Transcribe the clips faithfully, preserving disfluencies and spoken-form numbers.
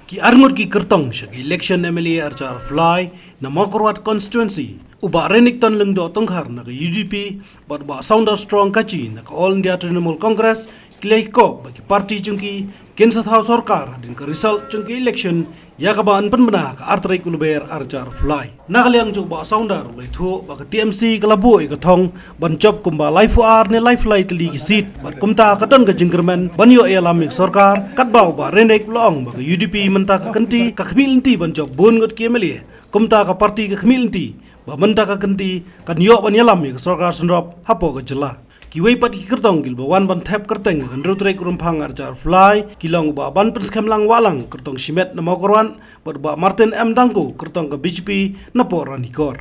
Ki arngut ki kyrtong sha ka election M L A arhajar arphew lai na Mawkyrwat constituency, u Bah Renikton Lyngdoh Tongkhar na ka U D P bad u Bah Sounder Strong Kachi na ka All India Trinamool Congress ki la ïakop ba ki party jong ki kin sa thaw sorkar hadien ka result jong ka election ïa kaba yn pynbna ha ka ar tarik u Lber arhajar arphew lai. Na ka liang jong u Bah Sounder u la ïathuh ba ka T M C ka la buh ïa ka thong ban jop kumba laiphew ar ne laiphew lai tylli ki seat bad kumta ka don ka jingkyrmen ban ïoh ïalam ïa ka sorkar, katba u Bah Renik u la ong ba ka U D P mynta ka kynti ka khmih lynti ban jop bun ngut ki M L A. Kumta ka party ka khmih lynti ba mynta ka kynti kan ïoh ban ïalam ïa ka sorkar synrop hapoh ka jylla. Kiwei pat ki kyrtong kiba wan ban thep kyrteng ha ka hynriew tarik u Rymphang arhajar arphew lai ki long u Bah Banpynskhem Wahlang, kyrtong shimet na Mawkyrwat, bad u Bah Martin M Dangko, kyrtong ka B J P na poh Ranikor.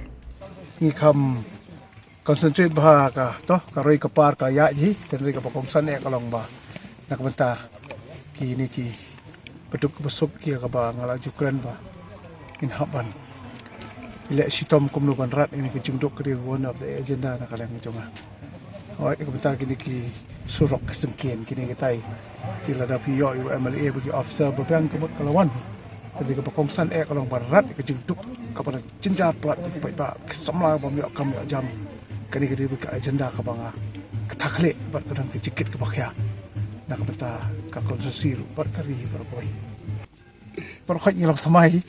Ngi kham concentrate bha ka to ka roi ka par ka ïaid hi, hynrei kaba kongsan eh ka long ba na ka bynta kine ki baduk basuk ïa kaba nga la ju kren ba ngin hap ban leh shitom kumno ban rat ïa kine ki jingduk, ka dei one of the agenda na ka liang jong nga. Hooid, na ka bynta kine ki surok ki syngkien, kine kitai, te lada phi ïoh ïa u M L A bad ki officer ba biang, ka mut ka la wan. Te dei kaba kongsan eh ka long ban rat ïa ka jingduk kaba la jynjar palat bad ki paidbah, ki samla bym ïoh kam ïoh jam. Kane ka dei ka agenda kaba nga kata khleh bad ka don ka jingkit kaba khia na ka bynta ka constituency ruh bad ka ri baroh kawei. Baroh khoit ngi long thymmai.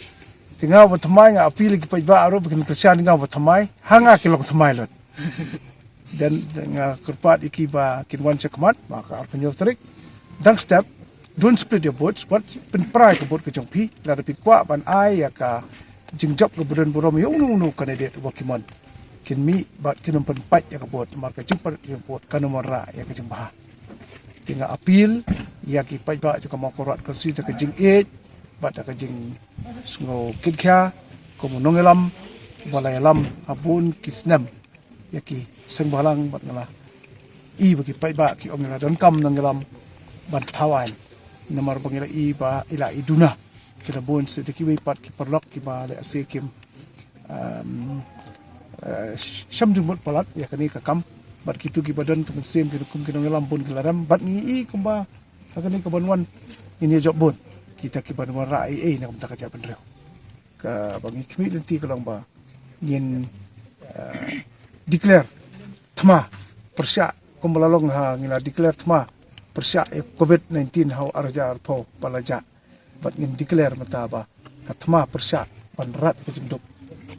Te nga ba thymmai, nga appeal ïa ki paidbah ruh ba kin kyrshan ïa nga ba thymmai. Ha nga ki long thymmai lut. Dan nga kyrpad ïa ki ba kin wan sha khmat ha ka arphew hynñiew tarik. Dang step, don't split your votes, wat pynpra ïa ka vote ka jong phi. Lada phi kwah ban ai ïa ka jingjop kaba don burom ïa uno uno u candidate uba ki mon, kin mih bad kin ym pynpait ïa ka vote, namar ka jingpait ïa ka vote kan ym wanrah ïa ka jingbha. Te nga appeal ïa ki paidbah jong ka Mawkyrwat constituency da ka jingïeit bad da ka jingsngew kitkhia kum u nongïalam uba la ïalam ha bun ki snem ïa ki seng bhalang, bad nga la i ba ki paidbah ki ong ngi la donkam nongïalam ban thaw aiñ, namar ba ngi la i ba i la i duna. Ki la bun seh da kiwei pat ki paralok kiba lehse kim, um, eh, shem jingmut palat ïa kane ka kam, bad kito kiba don ka mynsiem ki kum ki nongïalam bun ki la rem, bad ngi i kumba ha kane ka ban wan ngin ïa jop bun kita ki ban wanrah ei ei na ka bynta ka jaitbynriew. Kaba ngi khmih lynti ka long ba ngin, eh, declare thma pyrshah kumba la long ha, ngi la declare thma pyrshah ïa covid nineteen ha u arhajar arphew ba la jah. Bad ngin declare mynta ba ka thma pyrshah ban rat ka jingduk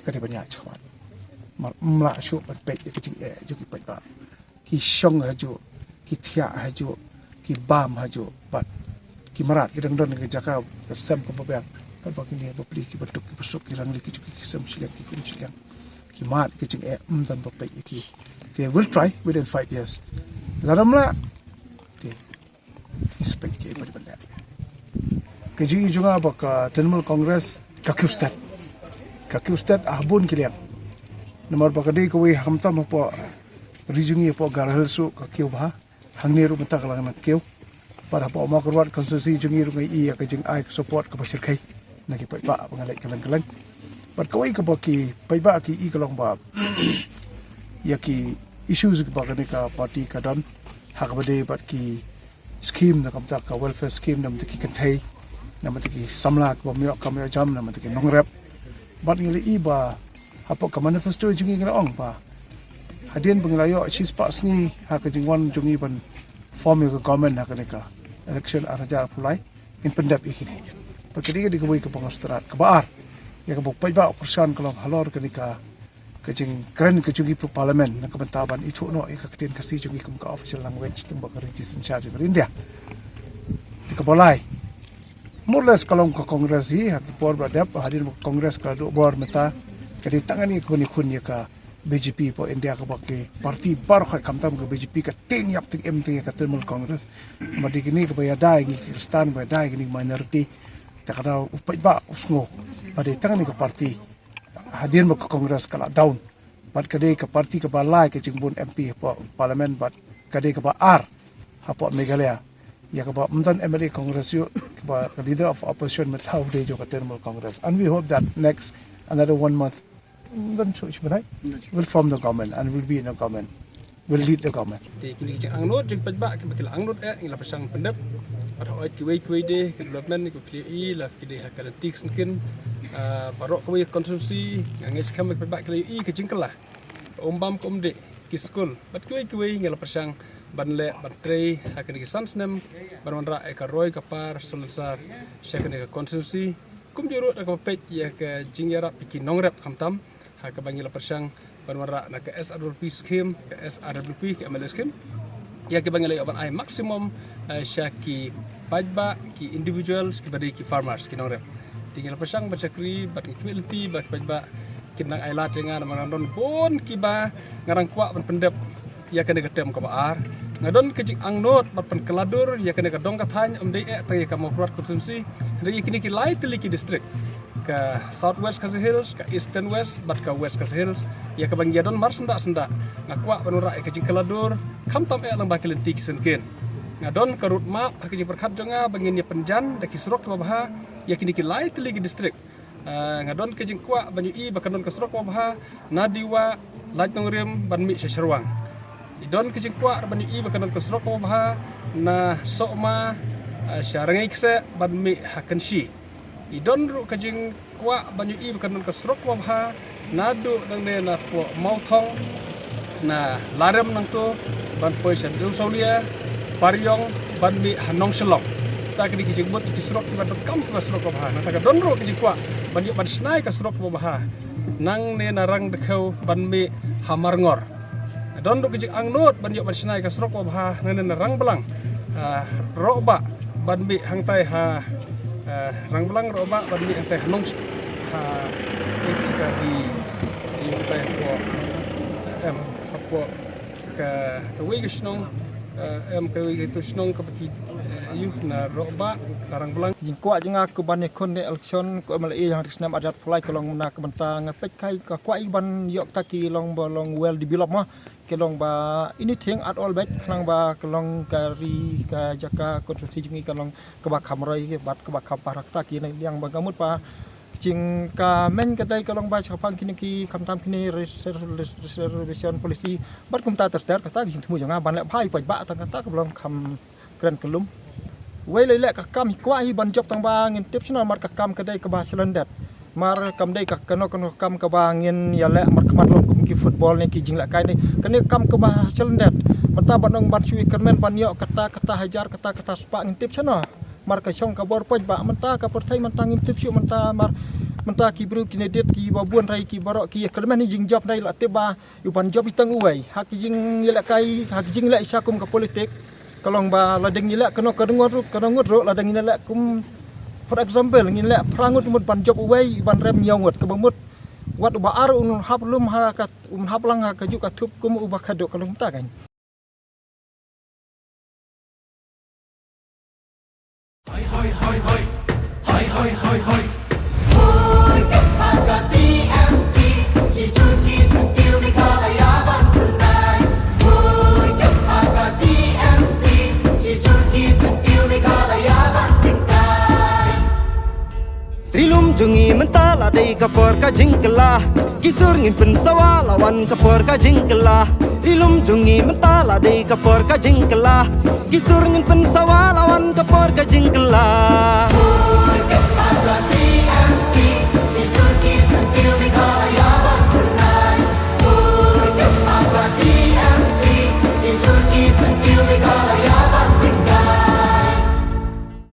ka dei ban ïaid shakhmat. Mar ym lah shuh ban peit ïa ka jingeh jong ki paidbah. Ki shong hajuh, ki thiah hajuh, ki bam hajuh, bad ki mrad ki dang don ha ka jaka ka sem kaba biang. Katba kine bapli ki baduk ki basuk, ki rangli ki juki, ki sem shiliang ki kum shiliang, ki mad ki jingeh, ym don ba peit ïa ki. Te we'll try within five years. Lada ym lah, te ngi spek ki ba dei ban leh. Ka jingïohi jong nga ba ka Trinamool Congress ka kiew stet. Ka kiew stet ha bun ki liang. Namar ba ka dei kawei ha khamtam hapoh ri jong ngi hapoh Garo Hills ruh ka kiew bha. Hangne ruh mynta ka la nang kiew. Bad hapoh Mawkyrwat constituency jong ngi ruh nga i ïa ka jingai ka support kaba shyrkhei na ki paidbah ba nga leit kylleng kylleng. Bad kawei kaba ki paidbah ki i ka long ba ïa ki issues kiba kane ka party ka don ha kaba dei bad ki scheme, na ka bynta ka welfare scheme, na ka bynta ki kynthei, na ka bynta ki samla kiba ym ïoh kam ïoh jam, na ka bynta ki nongrep. Bad ngi la i ba hapoh ka manifesto jong ngi ngi la ong ba hadien ba ngi la ïoh shispah sngi ha ka jingwan jong ngi ban form ïa ka government ha kane ka election arhajar arphew lai, ngin pyndep ïa kine. Bad ka dei ka dei kawei kaba nga sngewtynnat. Kaba ar, ïa kaba u paidbah u kyrshan ka long halor kane ka ka jingkren ka jong ngi hapoh Parliament na ka bynta ban ithuh noh ïa ka ktien Khasi jong ngi kum ka official language lyngba ka Ri Jingïaseng jong ka India. Te kaba lai, more or less ka long ka Congress hi ha ki por ba la dep, hadien ba ka Congress ka la duh bor mynta, ka dei tang kane kaba nyngkong ïa ka B J P hapoh India, kaba ki party baroh khamtam ka B J P ka tieng ïap tieng im tieng ïa ka Trinamool Congress. Namar dei kane kaba ïada ïa ngi ki Khristan, ba ïada ïa ngi ki minority. Te ka dei u paidbah u sngew ba dei tang kane ka party hadien ba ka Congress ka la down. Bad ka dei ka party kaba lai ka jingbun M P hapoh Parliament, bad ka dei kaba ar hapoh Meghalaya. Ïa kaba ym don M L A Congress ïoh, kaba ka leader of opposition mynta u dei jong ka Trinamool Congress. And we hope that next another one month, ym don shuh shi bnai, we'll form the government and we'll be in a government. Will lead the government. Te kine ki jingangnud jong ki paidbah kiba ki la angnud eh, ngi la pyrshang pyndep. Bad hooid kiwei kiwei de ki development kiba phi la ïohi la ki dei ha ka lynti ka syngkien. Ah, baroh kawei ka constituency nga ngeit skhem ba ki paidbah ki la ïohi ka jingkylla. Ka um bam ka um dih, ki skul bad kiwei kiwei, nga la pyrshang ban leh ban trei ha kine ki san snem ban wanrah ïa ka roi ka par salonsar sha kane ka constituency. Kumjuh ruh da kaba peit ïa ka jingïarap ïa ki nongrep khamtam ha kaba ngi la pyrshang ban wanrah na ka S R W P scheme, ka S R W P, ka M L A scheme, ïa kiba ngi la ïoh ban ai maximum, eh, sha ki paidbah, ki individuals kiba dei ki farmers, ki nongrep. Te ngi la pyrshang ban shakri bad ngi khmih lynti ba ki paidbah kin nang ai lad ïa nga namar nga don bun kiba nga dang kwah ban pyndep ïa kane ka term kaba ar. Nga don ka jingangnud bad pynkylla dur ïa kane ka dong ka thaiñ, ym dei eh tang ïa ka Mawphyrwat constituency, hynrei ïa kine ki lai tylli ki district, ka South West Khasi Hills, ka Eastern West bad ka West Khasi Hills, ïa kaba ngi ïa don mar syndah syndah. Nga kwah ban wanrah ïa ka jingkylla dur khamtam eh lyngba ki lynti ki syngkien. Nga don ka roadmap ha ka jingpyrkhat jong nga ba ngin ïa pynjan da ki surok kiba bha ïa kine ki lai tylli ki district. Ah, nga don ka jingkwah ban ïohi ba kan don ka surok kaba bha na Dewa, Laitumkhrah ban mih sha Sherwang. I don ka jingkwah ban ïohi ba kan don ka surok kaba bha na Sohma, ah, sha Rangei Kseh ban mih ha Kynshi. I don ruh ka jingkwah ban ïohi ba kan don ka surok kaba bha naduh nangne na pdeng Mawthong, na Larem nangto ban poi sha Dewsawlia, Pariong ban mih ha Nongshillong. Ta ka dei ka jingmut ki surok kiba donkam kiba surok kaba bha. Nangta ka don ruh ka jingkwah ban ïoh ban shna ïa ka surok kaba bha nangne na Rangdkhew ban mih ha Marngor. Don ruh ka jingangnud ban ïoh ban shna ïa ka surok kaba bha nangne na Rangblang, ah, Rohbah ban mih hangtai ha, ah, Rangblang Rohbah ban mih hangtai ha Nong, ha, eh, ka di, di hangtai hapoh, em, hapoh ka, kawei ka shnong, eh, em, kawei ka tu shnong kaba ki, eh, ïoh na Rohbah, na Rangblang. Jingkwah jong nga ka ban ïakhun ne election ka M L A ïa ka snem arhajar arphew lai ka long na ka bynta nga peit kai ka kwah i ban ïoh ta ki long ba long well developed ma. Ka long ba anything at all bad, khnang ba ka long ka ri ka jaka constituency jong ngi ka long kaba kham roi bad kaba kham parak ta ki na liang ba ka mut ba jing ka main ka dei ka long ba shaphang kine ki khamtam kine reser-, reser-, reservation policy bad kumta ter ter kata ki jingthmu jong nga ban leh bha ïa paidbah tang kata ka long kham kren kyllum. Wei lei leh ka kam hi kwah hi ban jop tang ba ngin tip shano mar ka kam ka dei kaba shalyndet. Mar kam dei ka kano kano kam kaba ngin ïa leh mar khmat long kum ki football ne ki jingleh kai ne. Kane kam kaba shalyndet. Mynta ban ong ban shu ïa kyrmen ban ïoh kata kata hajar kata kata spah ngin tip shano. Mar ka shong ka bor paidbah mynta ka pyrthei mynta ngim tip shuh mynta mar mynta ki briew kine dit kiba bun rai ki baroh ki ïa kyrmen hi jingjop dei la tip ba ïa ban jop hi tang uwei ha ki jing ïa leh kai ha ki jingleh sha kum ka politik. Ka long ba la dang ïa leh kano ka ngut ruh kano ngut ruh la dang ïa leh kum, for example ngin leh phra ngut mut ban jop uwei ban rem ñiew ngut kaba mut wat uba ar un hap lum ha ka un hap lang ha ka juk ka thup kum uba khadduh ka long ta kan. Hoi, hoi, hoi, hoi. Hoi, hoi, hoi, hoi. Hoi, ka pa ka T M C, shi jur ki syntiew Meghalaya ban pynlait. Hoi, ka pa ka T M C, shi jur ki syntiew Meghalaya ban tyngkai. Ri lum jong ngi mynta la dei ka por ka jingkylla. Ki sur ngin pynsawa la wan ka por ka jingkylla. Ri lum jong ngi mynta la dei ka por ka jingkylla. Ki sur ngin pynsawa la wan ka por ka jingkylla. Hoi, ka pa ka T M C, shi jur ki syntiew Meghalaya ban pynlait. Hoi, ka pa ka T M C, shi jur ki syntiew Meghalaya